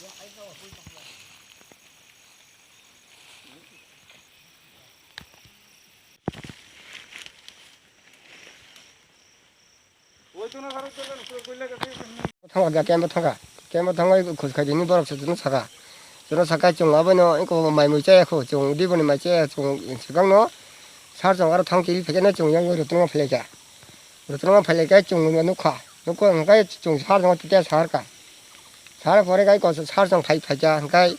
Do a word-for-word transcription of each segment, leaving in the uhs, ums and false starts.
Thangkha, kembo thangkha, kembo thangwi khus khaidi ni borok se chwngno sakha, chwngno sakha chwng abono eko mai mui chaya kho, chwng diboni mai chaya chwng swkangno sar chwng aro thang kiri phaikhe chwng yang rwtwngma phailai kha, rwtwngma phailai khe chwng nukha, nukha hwnkhe chwng sar chwng tei sar kha, sar pore khe sar chwng phai phaikha hwnkhe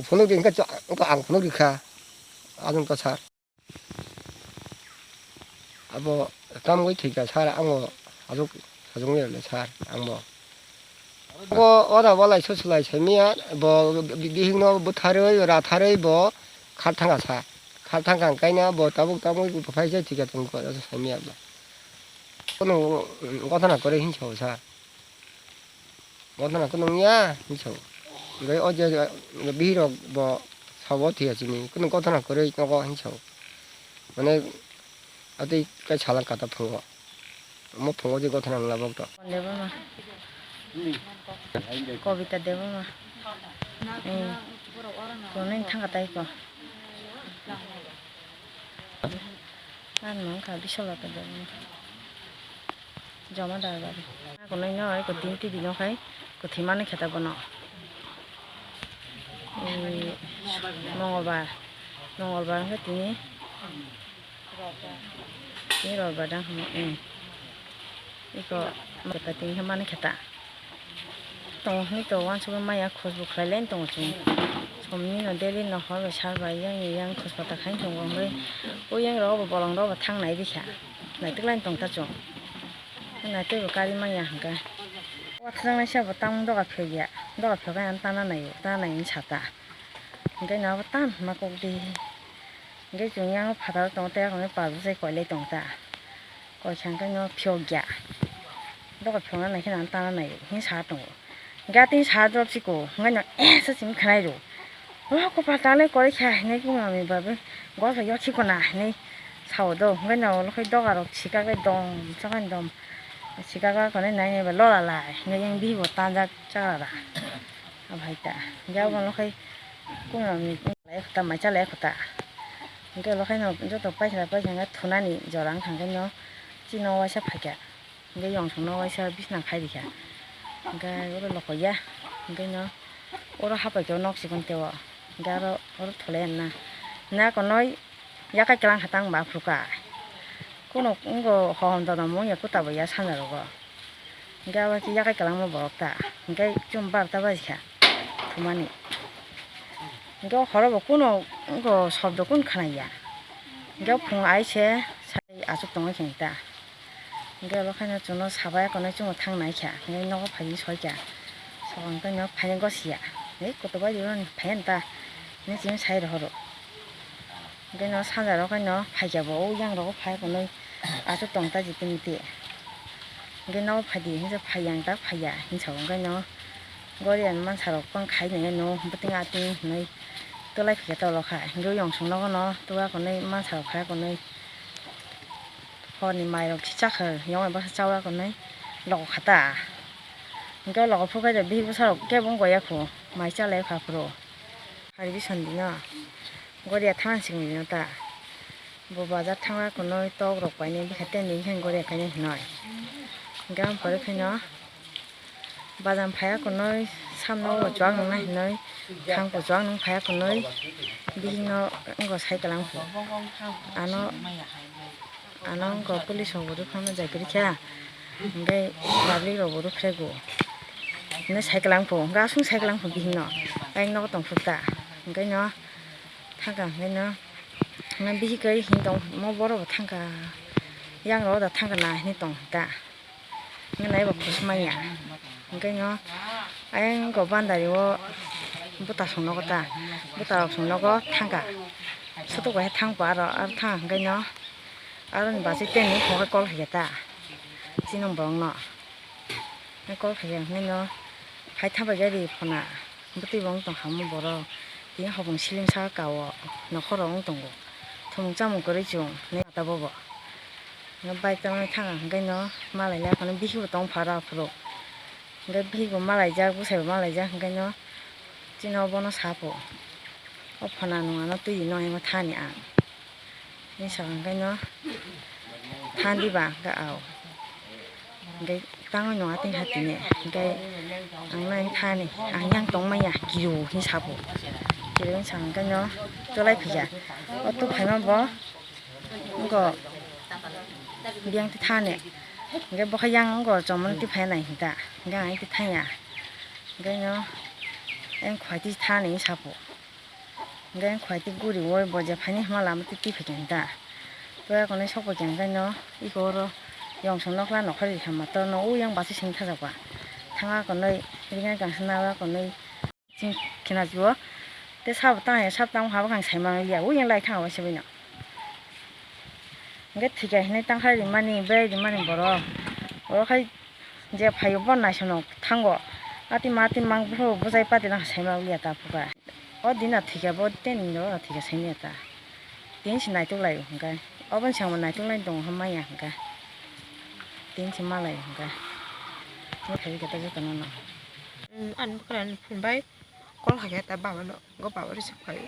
phunukdi hwnkhe ang phunukdi kha, ajwng to sar. Abo tamgwi thwikha sir, ango sajwk, sajwknwi rwle sir, angbo. Bo ora walai susulai saimanya, bo bi-, bihikno bwtharwi, ratharwi bo kharthangkha sa. Kharthangkha hwnkhe no bo tabuk tamgwi buphaisa thwikha tongkha saimanya bo. Kunu gothana kwrwi hinsa o sir. Gothana kunu wngya hinwi sao. Hwnkhe o je bihirok bo sabo thwiya chini, kunu gothana kwrwi nogo hinwi sao. Mane atwi kai salang kata phungo. Omo phungo je gothana wngla bokto. Debbarma. Kobita Debbarma. Eh, tonwi thangkha tai ko. Ang nang kha Bisalata Debbarma. Jomadar bari. Ako nai no, eko tin ti dino khai, kwthwi mani khe ta bono. Ee, Mongolbar, Mongolbar hwnkhe tini, tini Robar dang hwnwi, ee. Eko, tini khe mani khe ta. Tongo hwnwi to uansukgwi maya khosbo khlailai tongo chwng. Somni no daily no hor bai sar bai yang yang khospa ta khai tongo hwnwi. O yang rok bo bolong rok bo thang nai rikha. Naitok lai tong ta chwng. Naitok bo kari manya hwnkhe. Wathrang naisa bo tamung doga phiyok ya. Doga phiyok khe ang tana naio, tana nai wng sa ta. Hwnkhe no abo tamo ma kok di. Hwnkhe chwng yang phataro tongo tei akhoroknwi pal bwsai koilai tongo ta. Koisa hwnkhe no phiyokya. Doga phiyokna naikhe no ang tana naio, hwnwi sa tongo. Hwnkhe atini sa drop siko, hwnkhe no eh sa simi khwnai rw. O kopal tanai korai kha hinwi bumung ni babu gos bai yokhi kona hinwi sao do. Hwnkhe no olo khai doga rok sikak bai dom, chakani dom. Sikak bai konwi nai nai bai lola lai, hwnkhe yang bihibo tanjak chagra da. Abai ta. Hwnkhe abo olo khai bumung ni lai kho ta, mai cha lai kho ta. Hwnkhe olo khai no joto paisa paisa hwnkhe thunani jora wngkha hwnkhe no chini o waisa phaikha. Hwnkhe yong songno waisa bisna khai rikha. Hwnkhe oro lokoya. Hwnkhe no oro hapaikhe o nok chikon teo. Hwnkhe aro oro thulai ya na. Na konoi yakai kwlang kha tang ba phuru ka. Kuno wngkha hohom dono mung ya kuta bo ya sanja rogo. Hwnkhe abo khe yakai kwlangma borok ta. Hwnkhe chum barota baji kha thumani. Hwnkhe o horo bo kuno wngkha sobdo kun khna ya. Hwnkhe o phung ai se sai achuk tongwi khe ta. Hwnkhe abo khaino chwngno sabai konwi chwngno thang nai kha, hwnkhe nogo phaiwi soi kha. Sokang khe no phaino gosi ya. Ei kotor bai rw phai ya ta. Hwnwi chini sai rohoro. Hwnkhe no sanja rok khe no phai kha bo, o yang rogo phai konwi achuk tong ta jiti miti. Hwnkhe nogo phai di hwnwi phai ya ta phai ya hwnwi sa o. Hwnkhe no gori ani mansa rok bang khai nai no bwtwng atwng hwnwi twlai phai kha tolo kha. Hwnkhe o yong song nogo no twla konwi mansa rok khai konwi. Horni mairok se chakha, yongni bwsa chaui konwi logo kha ta. Hwnkhe logo phuru khe bihik bwsarok kebo wng ya kho, mai cha lai kha phuru. Hari bisandi no, goriya thansi wngwi no ta. Bo bazar thangwi konwi tok rok painai bikha tei ni bikha goriya kainwi hinwi. Hwnkhe ang pore phano. Bajam phaiya konwi samno bo chuak nungna hinwi thangkho chuak nung phaiya konwi bihikno wngkha sai kwlangkho. Ano, ano wngkha police rok bo rwphano jai kwrwi kha, hwnkhe public rok bo rwphrego hinwi sai kwlangkho, hwnkhe aswk sai kwlangkho bihikno ayang nogo tongphuru ta, hwnkhe no thangkha hwnkhe no bihik kwrwi hini tongmo borok bo thangkha, yang rok da thangkha na hinwi tong ta. Hwnkhe naiba khosmanya. Hwnkhe no ayang go bandari o bwta song nogo ta. Bwta rok song nogo thangkha. Sotok bai thangkha aro, aro thang hwnkhe no aroni bachwi tei ni phunukhe call khaikha ta. Chini borok no. Call khaikha hwnkhe no phai thabai khe ri phona. Bwtwi bo wng tong kha mo borok. Tini hopung siling saka o nokhorok wng tongo. Thumung chamung kwrwi chwng hinwi mata bobo. Bike tangwi thang ang hwnkhe no malai lai phano bihik bo tong phara aphuru. Hwnkhe bihik bo malaijak bwsai bo malaijak hwnkhe no Chini bono sapo. O phana nung ano twi no emo thani ang. Ni sakang kai no than di ba ka ao. Hingke tangwi nung atwi hati ne. Hingke ang nai thani. Ang yang tong maya kiro hin sapo. Kiro hin sakang kai no cholai phija. O tu phaima bo. Ngo biyang ti thani. Hingke bo khe yang ngo chomon ti phai nai hinta. Hingke ang ti thaya. Hingke no yang khwai ti thani sapo. Hingke ang khwai ti guri woi bo je phai ni hima lama ti ti phai hinta. To ya kono sok bo kya hingke no iko oro yong song nokla nokha ri hama to no u yang basi sing thajak ba. Thanga konoi ringa kang sna wa konoi. Chini khena jio. Te sabo tang ya, sabo tang habo kang sai mang liya. Ui yang lai thang wa se bino. Hingke thika hinui tang khai rimani, bai rimani borok. Borok khai je phaio bo naisono thango. Ati ma ati mang bwsai pati lang sai mang liya ta phuka. O dina thika bo teni no thika sai liya ta. Tin si naituk lai hingke. Obon se ang naituk lai tong ha maya hingke. Tin si ma lai hingke. Mo khai kata joto no no. Ani bwkra ni phun bai. Call hakhe ta baba no, go baba receive khai.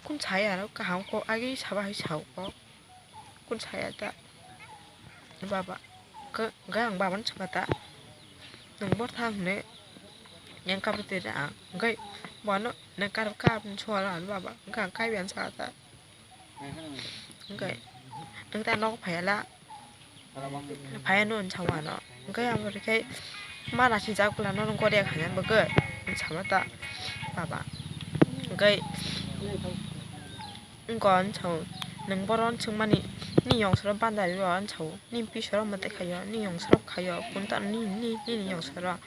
Kun sai aro kaham ko agi saba hai sao ko. Kun sai ta baba, ga ang baba no saba ta. Nung bor tha hune yang kabu te da ang gai. Bono nang kar kar so ala baba ga ang kai bian sa ta. Hingke ang ta nogo phaiya la. Phaiya no hinsa wano. Hingke ang bo khe ma naising jak bwla no goriya khaina bagwi hinsa ma ta baba. Hingke wngko hinsa nwng bohrok swngmani nini yong soro bandari o hinsa nini pisoro mwtai khaio nini yong soro khaio kunta nini nini yong soro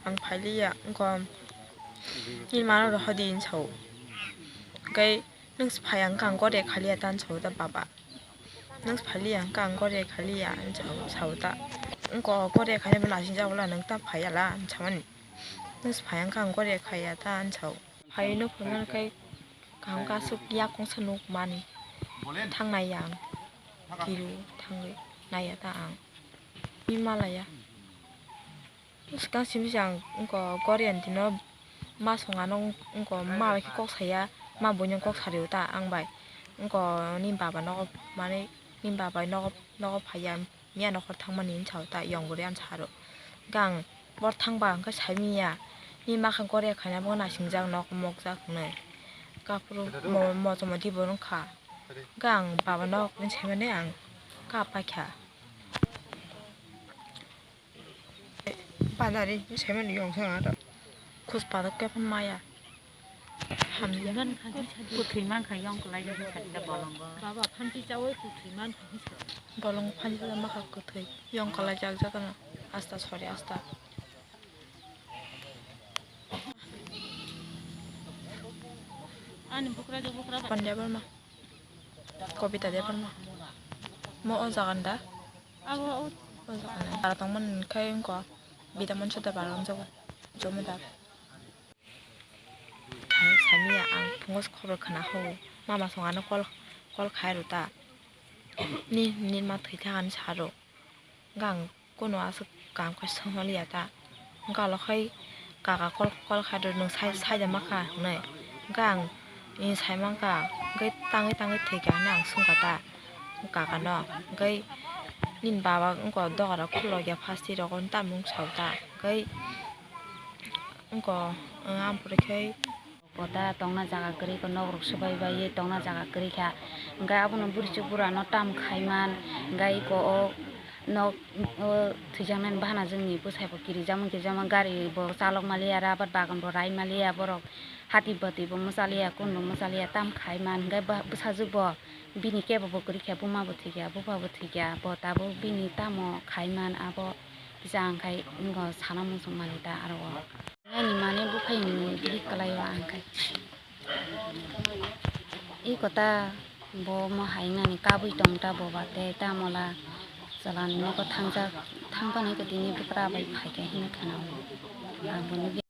ang phailiya wngko nini mano rohordi hinsa hingke. Nwng se phai ang kha ang goriya khaliya ta hinwi sao ta baba. Nwng se phai liya ang kha ang goriya khaliya hinwi sao ta. Wngkha goriya khaina bo naising jak bwla nwng ta phai ya la hinwi samani. Nwng se phai ang kha ang goriya khaiya ta hinwi sao. Phai nuk phai mani khai kaham khe aswk yak kongsa nuk mani. Thang naiya ang. Kiru thangwi naiya ta ang. Ni malaya. Swkang simi se ang wngkha goriani dino ma song ano wngkha ma bai khe kok saya ma buino kok sario ta ang bai wngkha nini baba nogo manwi nini baba nogo nogo phaiya miya nokhor thangmani hinwi sao ta yong bwrwi ano saro hwnkhe ang bor thangba hwnkhe saimiya nini makha goriya khaina bo naising jak nok mokjak hinwi kaphuru mo mochomodi bo wngkha hwnkhe ang baba nok hinwi saimani ang kap paikha. Banari, saiman yong sa aro. Khus padok khe maya. Hamya. Kuthwi man kha yong kwlai jak kha bolongo. Baba phanti chawi kuthwi man kha. Bolongo phanti chawi ma kha kuthwi. Yong kwlai jak jak no. Asta sori asta. Ani bukra jo bukra. Pandya Barma. Kobita Debbarma. Mo o jagan da? Abo o. O jagan da. Bara tongmani khai wngkha. Bida mansa da bara wngjago. Jomodar. Samiya ang phungo khobor khna hao. Mama song ano call, call khai rw ta. Ni, ni ma thwi thang ani sa rw. Hwnkhe ang kuno aswk kaham khe swng manliya ta. Hwnkhe alo khai kaka call, call khai rw, nwng sai, sai da ma kha hinwi. Hwnkhe ang, "Ni sai man kha," hwnkhe tangwi tangwi thwikha hinwi ang swngkha ta kakano. Hwnkhe nini baba wngkha doga rok khulokya phasti rok, tamo wng sao ta. Hwnkhe wngkha, ang ampore khai. Kota tongna jaga kwrwi kha, nok rok swbai bai tongna jaga kwrwi kha. Hwnkhe abono bwrwichwk bwrwano tam khaiman, hwnkhe iko o nok o thwijaknani bahana jwngni bwsai bo kirijak mani kirijak mani gari bo chalok maliya, rabar bagan bo rai maliya, borok hati bwtwi bo mwchaliya, kun bo mwchaliya tam khaiman, hwnkhe bwsajwk bo bini kebo bo kwrwi kha, buma bo thwikha, bupha bo thwikha, bo tabuk bini tamo khaiman abo kisa ang khai wngkha sana muchung mani ta aro o. Ani mane buphang ni bihik kwlai o ang khai. I kota bo mo hai nani kabui tong ta bo ba tei tamo la chwla ni nogo thangjak, thang phano iko tini bwkra bai phai kha hino kheno. Ang boni.